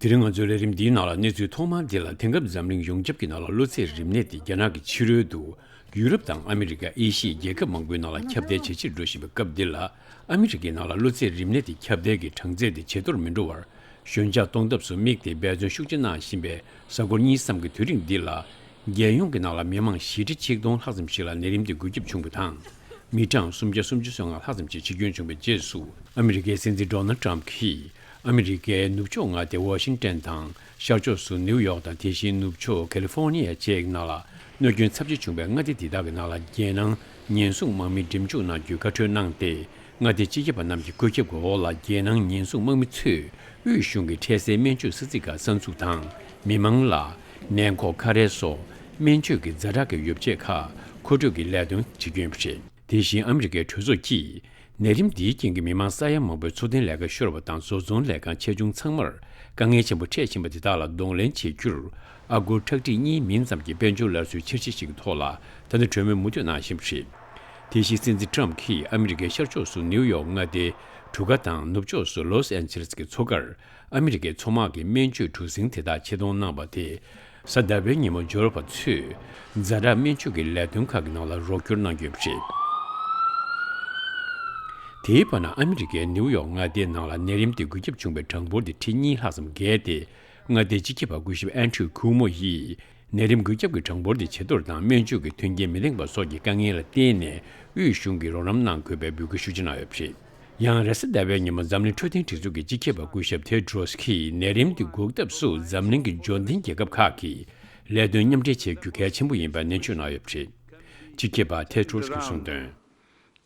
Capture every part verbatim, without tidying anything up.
དེ་རིང་ང་ཚོའི་ལས་རིམ་འདིའི་ནང་ལ་གནས་ཚུལ་ཐོག་མར་འདི་ལ། དེང་སྐབས་འཛམ་གླིང་ཡོངས་ཁྱབ་ཀྱི་ནང་ལ་གློ་ཚད་རིམས་ནད་དེ་རྒྱ་ནག་གི་ཕྱི་རོལ་དུ་ཡུ་རོབ་དང་ཨ་མི་རི་ཀ། ཨེ་ཤི་ཡའི་རྒྱལ་ཁབ་མང་པོའི་ནང་ལ་ཁྱབ་གདལ་ཇེ་ཆེར་འགྲོ་བཞིན་པའི་སྐབས་འདི་ལ། ཨ་མི་རི་ཀའི་ནང་ལ་གློ་ཚད་རིམས་ནད་དེ་ཁྱབ་གདལ་གྱི་གྲངས་ཚད་དེ་ཇེ་མཐོར་མི་འགྲོ་བར་ཞོད་འཇགས་གཏོང་ཐབས་སུ་དམིགས་ཏེ་འབད་བརྩོན་ཤུགས་ཆེ་གནང་བཞིན་པའི་གཟའ་འཁོར་གཉིས་ཙམ་གྱི་དུས་རིང་འདི་ལ། རྒྱལ་ཡོངས་ཀྱི་ནང་ལ་མི་མང་བཞི་ཁྲི་ཆིག་སྟོང་ལྷག་ཙམ་ཞིག་ལ་ནད་རིམས་དེ་འགོས་ཁྱབ་བྱུང་བ་དང་། མི་གྲངས་སུམ་བརྒྱ་སུམ་ཅུ་སོ་ལྔ་ལྷག་ཙམ་ཞིག་འཆི་སྐྱོན་བྱུང་བའི་རྗེས་སུ། ཨ་མི་རི་ཀའི་སྲིད་འཛིན་ཌོ་ནལ་ཊམ་གྱིས། ཨ་མི་རི་ཀའི་ནུབ་ཕྱོགས་མངའ་སྡེ་ཝ་ཤིང་ཊོན་དང་། ཤར་ཕྱོགས་སུ་ནིའུ་ཡོག་དང་། དེ་བཞིན་ནུབ་ཕྱོགས་ཀེ་ལི་ཧྥོ་ནི་ཡ་བཅས་ཀྱི་ནང་ལ་གནོད་སྐྱོན་ཚབས་ཆེ་བྱུང་བའི་མངའ་སྡེ་འདི་དག་གི་ནང་ལ། རྒྱལ་ནང་ཉེན་སྲུང་དམག་མི་འགྲེམས་འཇུག་གནང་རྒྱུའི་བཀའ་འཁྲོལ་གནང་སྟེ། མངའ་སྡེའི་སྤྱི་ཁྱབ་པ་རྣམས་ཀྱི་བཀོད་ཁྱབ་ཀྱི་འོག་ལ། རྒྱལ་ནང་ཉེན་སྲུང་དམག་མི་ཚོས་དབུས་གཞུང་གི་འཕྲལ་སེལ་སྨན་བཅོས་ས་ཚིགས་ཁག་གསར་འཛུགས་དང་། མི་མང་ལ་ནད་འགོག་ཁ་རས་སོགས་སྨན་བཅོས་ཀྱི་ཛ་དྲག་གི་ཡོ་བྱད་ཁག་མཁོ་སྤྲོད་ཀྱི་ལས་དོན་བྱེད་ཀྱི་ཡོད་པ་རེད། དེ་བཞིན་ཨ་མི་རི་ཀའི་གྲོས་ཚོགས་ཀྱིས། ནད་རིམས་འདིའི་རྐྱེན་གྱིས་མི་མང་ས་ཡ་མང་པོའི་འཚོ་རྟེན་ལས་ཀ་ཤོར་བ་དང་། བཟོ་ཚོང་ལས་ཁང་ཆེ་ཆུང་ཚང་མར་དཀའ་ངལ་ཆེན་པོ་འཕྲད་བཞིན་པ་དེ་དག་ལ་གདོང་ལེན་བྱེད་རྒྱུར། ཨ་སྒོར་ཁྲག་ཁྲིག་གཉིས་མིན་ཙམ་གྱི་དཔལ་འབྱོར་སླར་གསོའི་འཆར་གཞི་ཞིག་གི་ཐོག་ལ་ད་ལྟ་གྲོས་མོལ་མུ་མཐུད་གནང་བཞིན་པ་རེད། དེ་བཞིན་སྲིད་འཛིན་ཊམ་གྱིས་ཨ་མི་རི་ཀའི་ཤར་ཕྱོགས་སུ་ནིའུ་ཡོག་མངའ་སྡེའི་གྲུ་ཁ་དང་། ནུབ་ཕྱོགས་སུ་ལོས་ཨན་ཇེ་ལིས་ཀྱི་མཚོ་ཁར་ཨ་མི་རི་ཀའི་མཚོ་དམག་གི་སྨན་བཅོས་གྲུ་གཟིངས་དེ་དག་ཆེད་གཏོང་གནང་བ་དེ། གཟའ་ཟླ་བའི་ཉིན་མོ་འབྱོར་པ་ཚོས་ཛ་དྲག་སྨན་བཅོས་ཀྱི་ལས་དོན་ཁག་གི་ནང་ལ་རོགས་སྐྱོར་གནང་རྒྱུ་ཡིན་པ་རེད། དེའི་བར་ན། ཨ་མི་རི་ཀའི་ནིའུ་ཡོག་མངའ་སྡེའི་ནང་ལ་ནད་རིམས་དེ་འགོས་ཁྱབ་བྱུང་བའི་གྲངས་འབོར་དེ་ཁྲི་གཉིས་ལྷག་ཙམ་བརྒལ་ཏེ། མངའ་སྡེའི་སྤྱི་ཁྱབ་པ་སྐུ་ཞབས་ཨན་ཌྲུ་ཁུའུ་མོ་ཡིས། ནད་རིམས་འགོས་ཁྱབ་ཀྱི་གྲངས་འབོར་དེ་ཇེ་མཐོར་དང་། སྨན་བཅོས་ཀྱི་མཐུན་རྐྱེན་མི་ལེགས་པ་སོགས་ཀྱི་དཀའ་ངལ་ལ་བརྟེན་ནས། དབུས་གཞུང་གིས་རོགས་རམ་གནང་དགོས་པའི་འབོད་སྐུལ་ཤུགས་ཆེ་གནང་ཡོད་པ་རེད། ཡང་། རེས་གཟའ་ཟླ་བའི་ཉིན་མོ། འཛམ་གླིང་འཕྲོད་བསྟེན་སྒྲིག་འཛུགས་ཀྱི་སྤྱི་ཁྱབ་པ་སྐུ་ཞབས་ཐེ་ཏྲོས་ཀྱིས། ནད་རིམས་འདི་འགོག་ཐབས་སུ་འཛམ་གླིང་གི་འབྱོར་ལྡན་རྒྱལ་ཁབ་ཁག་གིས་ལས་དོན་མཉམ་འབྲེལ་བྱེད་རྒྱུ་གལ་ཆེན་པོ་ཡིན་པ་ནན་བརྗོད་གནང་ཡོད་པ་རེད། སྤྱི་ཁྱབ་པ་ཐེ་ཏྲོས་ཀྱིས་གསུངས་དོན།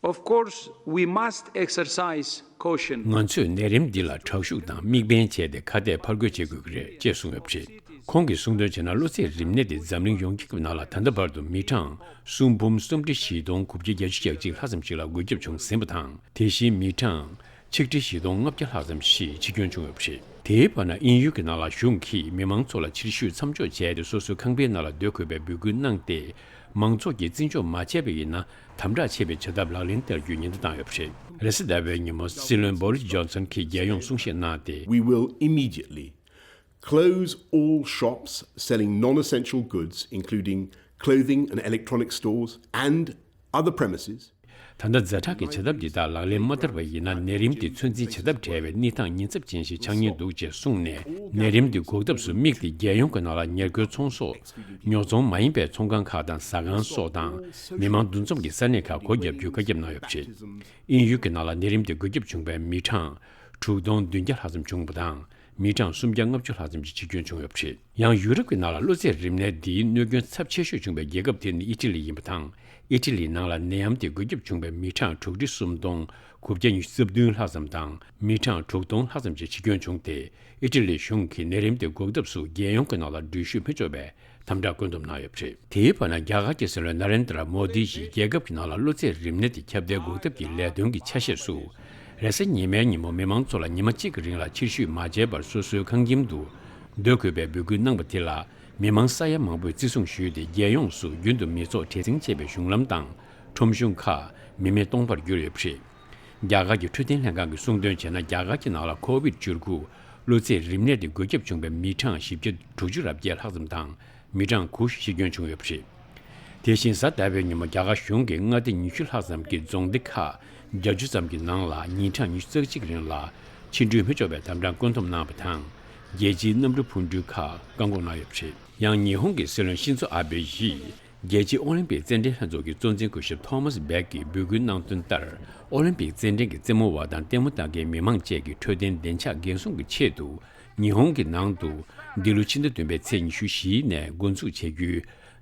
Of course, we must exercise caution. ང་ཚོས་ནད་རིམས་འདི་ལ་དྲག་ཤུགས་དང་དམིགས་འབེན་བྱས་ཏེ། ཁ་གཏད་ཕར་རྒོལ་བྱེད་དགོས་ཀྱི་རེད་ཅེས་གསུངས་ཡོད་པ་རེད། ཁོང་གིས་གསུངས་དོན་བྱས་ན། གློ་ཚད་རིམས་ནད་དེ་འཛམ་གླིང་ཡོངས་ཀྱི་ནང་ལ་ད་ལྟ་བར་དུ་མི་གྲངས་སུམ་འབུམ་སུམ་ཁྲི་བཞི་སྟོང་དགུ་བརྒྱ་བརྒྱད་ཅུ་གྱ་གཅིག་ལྷག་ཙམ་ཞིག་ལ་འགོས་ཁྱབ་བྱུང་ཟིན་པ་དང་། དེ་བཞིན་མི་གྲངས་ཆིག་ཁྲི་བཞི་སྟོང་ལྔ་བརྒྱ་ལྷག་ཙམ་ཞིག་འཆི་སྐྱོན་བྱུང་ཡོད་པ་རེད། དེའི་བར་ན། དབྱིན་ཡུལ་གྱི་ནང་ལ་གཞུང་གིས་མི་མང་ཚོ་ལ་ཕྱིར་བཤོལ་མཚམས་འཇོག་བྱས་ཏེ། སོ་སོའི་ཁང་པའི་ནང་ལ་སྡོད་དགོས་པའི་འབོད་སྐུལ་གནང་སྟེ། མང་ཚོགས་ཀྱིས་བརྩི་འཇོག་མ་བྱས་པ་ཡིན་ན། དམ་དྲག་ཆེ་བའི་བྱ་ཐབས་ལག་ལེན་བསྟར་རྒྱུའི་ཉེན་བརྡ་བཏང་ཡོད་པ་རེད། རེས་གཟའ་ཟླ་བའི་ཉིན་མོ། སྲིད་བློན་བོ་རིས་ཇོན་སན་གྱིས་རྒྱལ་ཡོངས་གསུང་བཤད་གནང་སྟེ། We will immediately close all shops selling non-essential goods, including clothing and electronic stores and other premises. ད་ལྟ་ཛ་དྲག་གི་བྱ་ཐབས་འདི་དག་ལག་ལེན་མ་བསྟར་བ་ཡིན་ན། ནད་རིམས་འདི་ཚོད་འཛིན་བྱ་ཐབས་བྲལ་བའི་གནས་སྟངས་ཉེན་ཚབས་ཅན་ཞིག་ཆགས་ཉེན་འདུག་ཅེས་གསུངས་ནས། ནད་རིམས་འདི་འགོག་ཐབས་སུ་དམིགས་ཏེ། རྒྱལ་ཡོངས་ཀྱི་ནང་ལ་ཉེར་མཁོའི་ཚོང་ཟོག་ཉོ་ཚོང་མ་ཡིན་པའི་ཚོང་ཁང་ཁག་དང་། ཟ་ཁང་སོགས་དང་། མི་མང་འདུ་འཛོམས་ཀྱི་ས་གནས་ཁག་སྒོ་བརྒྱབ་རྒྱུའི་བཀའ་ཁྱབ་གནང་ཡོད་པ་རེད། དབྱིན་ཡུལ་གྱི་ནང་ལ་ནད་རིམས་དེ་འགོས་ཁྱབ་བྱུང་བའི་མི་གྲངས་དྲུག་སྟོང་བདུན་བརྒྱ་ལྷག་ཙམ་བྱུང་བ་དང་། མི་གྲངས་སུམ་བརྒྱ་ལྔ་བཅུ་ལྷག་ཙམ་གྱིས་འཆི་སྐྱོན་བྱུང་ཡོད་པ་རེད། ཡང་། ཡུ་རོབ་ཀྱི་ནང་ལ་གློ་ཚད་རིམས་ནད་འདིའི་གནོད་སྐྱོན་ཚབས་ཆེ་ཤོས་བྱུང་བའི་རྒྱལ་ཁབ་དེ་ནི་ཨི་ཊ་ལི་ཡིན་པ་དང་། ཨི་ཊ་ལིའི་ནང་ལ་ནད་ཡམས་དེ་འགོས་ཁྱབ་བྱུང་བའི་མི་གྲངས་དྲུག་ཁྲི་སུམ་སྟོང་དགུ་བརྒྱ་ཉི་ཤུ་རྩ་བདུན་ལྷག་ཙམ་དང་། མི་གྲངས་དྲུག་སྟོང་ལྷག་ཙམ་གྱིས་འཆི་སྐྱོན་བྱུང་སྟེ། ཨི་ཊ་ལིའི་གཞུང་གིས་ནད་རིམས་དེ་འགོག་ཐབས་སུ་རྒྱལ་ཡོངས་ཀྱི་ནང་ལ་འགྲུལ་བཞུད་མི་ཆོག་པའི་དམ་དྲག་བཀོད་འདོམས་གནང་ཡོད་པ་རེད། དེའི་བར་ན། རྒྱ་གར་གྱི་སྲིད་བློན་ན་རེན་དྲ་མོ་དི་ཡིས་རྒྱལ་ཁབ་ཀྱི་ནང་ལ་གློ་ཚད་རིམས་ནད་དེ་ཁྱབ་གདལ་འགོག་ཐབས་ཀྱི་ལས་དོན་གྱི་ཆ་ཤས་སུ། རེས་གཟའ་ཉི་མའི་ཉིན་མོ་མི་མང་ཚོ་ལ་ཉི་མ་གཅིག་གི་རིང་ལ་ཕྱིར་བཤོལ་མ་བྱས་པར་སོ་སོའི་ཁང་ཁྱིམ་དུ་སྡོད་དགོས་པའི་འབོད་སྐུལ་གནང་བ་དེ་ལ། མི་མང་ས་ཡ་མང་པོས་བརྩི་སྲུང་ཞུས་ཏེ། རྒྱལ་ཡོངས་སུ་རྒྱུན་དུ་མི་ཚོགས་བྲེལ་ཟིང་ཆེ་བའི་གཞུང་ལམ་དང་ཁྲོམ་གཞུང་ཁག་མི་མེད་སྟོང་པར་གྱུར་ཡོད་པ་རེད། རྒྱ་གར་གྱི་འཕྲོད་བསྟེན་ལྷན་ཁང་གིས་གསུངས་དོན་བྱས་ན། རྒྱ་གར་གྱི་ནང་ལ་ཁོ་བིད་བཅུ་དགུ་གློ་ཚད་རིམས་ནད་དེ་འགོས་ཁྱབ་བྱུང་བའི་མི་གྲངས་བཞི་བརྒྱ་དྲུག་ཅུ་རེ་བརྒྱད་ལྷག་ཙམ་དང་། མི་གྲངས་དགུ་ཤི་སྐྱོན་བྱུང་ཡོད་པ་རེད། དེ་བཞིན་གཟའ་ཟླ་བའི་ཉིན་མོ། རྒྱ་གར་གཞུང་གིས་མངའ་སྡེ་ཉི་ཤུ་ལྷག་ཙམ་གྱི་རྫོང་སྡེ་ཁག་བརྒྱད་ཅུ་ཙམ་གྱི་ནང་ལ་ཉིན་གྲངས་ཉི་ཤུ་རྩ་གཅིག་རིང་ལ་ཕྱི་འགྲུལ་མི་ཆོག་པའི་དམ་དྲག་བཀོད་འདོམས་གནང་བ་དང་། རྒྱལ་སྤྱིའི་གནམ་གྲུ་འཕུར་འགྲུལ་ཁག་བཀག་འགོག་གནང་ཡོད་པ་རེད། ཡང་། ཉི་ཧོང་གི་སྲིད་བློན་ཤིན་ཛོ་ཨ་བྷེ་ཡིས། རྒྱལ་སྤྱིའི་ཨོ་ལིམ་པིག་རྩེད་འགྲན་ལྷན་ཚོགས་ཀྱི་གཙོ་འཛིན་སྐུ་ཞབས་ཐོ་མཱས་བྷེག་གིས་འབོད་སྐུལ་གནང་དོན་ལྟར། ཨོ་ལིམ་པིག་རྩེད་འགྲན་གྱི་རྩེད་མོ་བ་དང་ལྟད་མོ་ལྟ་མཁན་མི་མང་བཅས་ཀྱི་འཕྲོད་བསྟེན་བདེ་འཇགས་འགན་སྲུང་གི་ཆེད་དུ། ཉི་ཧོང་གི་ནང་དུ་འདི་ལོ་ཕྱི་ཟླ་བདུན་པའི་ཚེས་ཉི་ཤུ་བཞིའི་ནས་འགོ་འཛུགས་བྱེད་རྒྱུའི་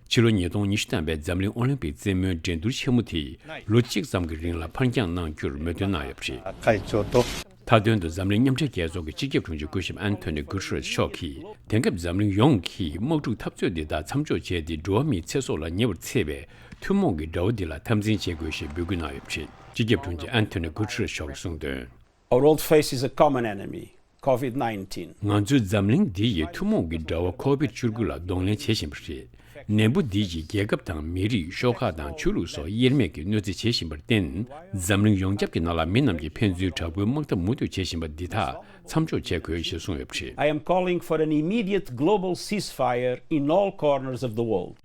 ཕྱི་ལོ་ཉིས་སྟོང་ཉི་ཤུ་ཐམ་པའི་འཛམ་གླིང་ཨོ་ལིམ་པིག་རྩེད་མོའི་འགྲན་བསྡུར་ཆེན་མོ་དེ་ལོ་གཅིག་ཙམ་གྱི་རིང་ལ་ཕར་འགྱངས་གནང་རྒྱུར་མོས་མཐུན་གནང་ཡོད་པ་རེད། མཐའ་དོན་དུ། འཛམ་གླིང་མཉམ་འབྲེལ་རྒྱལ་ཚོགས་ཀྱི་སྤྱི་ཁྱབ་དྲུང་ཆེ་སྐུ་ཞབས་ཨན་ཐོ་ནི་གུ་ཊེ་རེས་མཆོག་གིས། དེང་སྐབས་འཛམ་གླིང་ཡོངས་ཀྱིས་དམག་འཁྲུག་འཐབ་རྩོད་འདི་དག་མཚམས་འཇོག་བྱས་ཏེ། འགྲོ་བ་མིའི་ཚེ་སྲོག་ལ་ཉེ་བར་འཚེ་བའི་ཐུན་མོང་གི་དགྲ་བོ་འདི་ལ་འཐབ་འཛིང་བྱེད་དགོས་ཞེས་འབོད་སྐུལ་གནང་ཡོད་པ་རེད། སྤྱི་ཁྱབ་དྲུང་ཆེ་ཨན་ཐོ་ནི་གུ་ཊེ་རེས་མཆོག་གིས་གསུངས་དོན། Our world faces a common enemy, COVID nineteen. ང་ཚོས་འཛམ་གླིང་འདི་ཡི་ཐུན་མོང་གི་དགྲ་བོ་ཁོ་བིད་བཅུ་དགུ་ལ་གདོང་ལེན་བྱེད་བཞིན་པ་རེད། ནད་འབུ་འདི་ཡིས་རྒྱལ་ཁབ་དང་མི་རིགས་ཤོག་ཁག་དང་ཆོས་ལུགས་སོགས་དབྱེར་མེད་ཀྱིས་གནོད་འཚེ་བྱེད་བཞིན་པར་བརྟེན། འཛམ་གླིང་ཡོངས་ཁྱབ་ཀྱི་ནང་ལ་མི་རྣམས་ཀྱིས་ཕན་ཚུན་དྲག་པོའི་དམག་འཐབ་མུ་མཐུད་བྱེད་བཞིན་པ་འདི་དག་མཚམས་འཇོག་བྱེད་དགོས་ཞེས་གསུངས་ཡོད་པ་རེད། I am calling for an immediate global ceasefire in all corners of the world.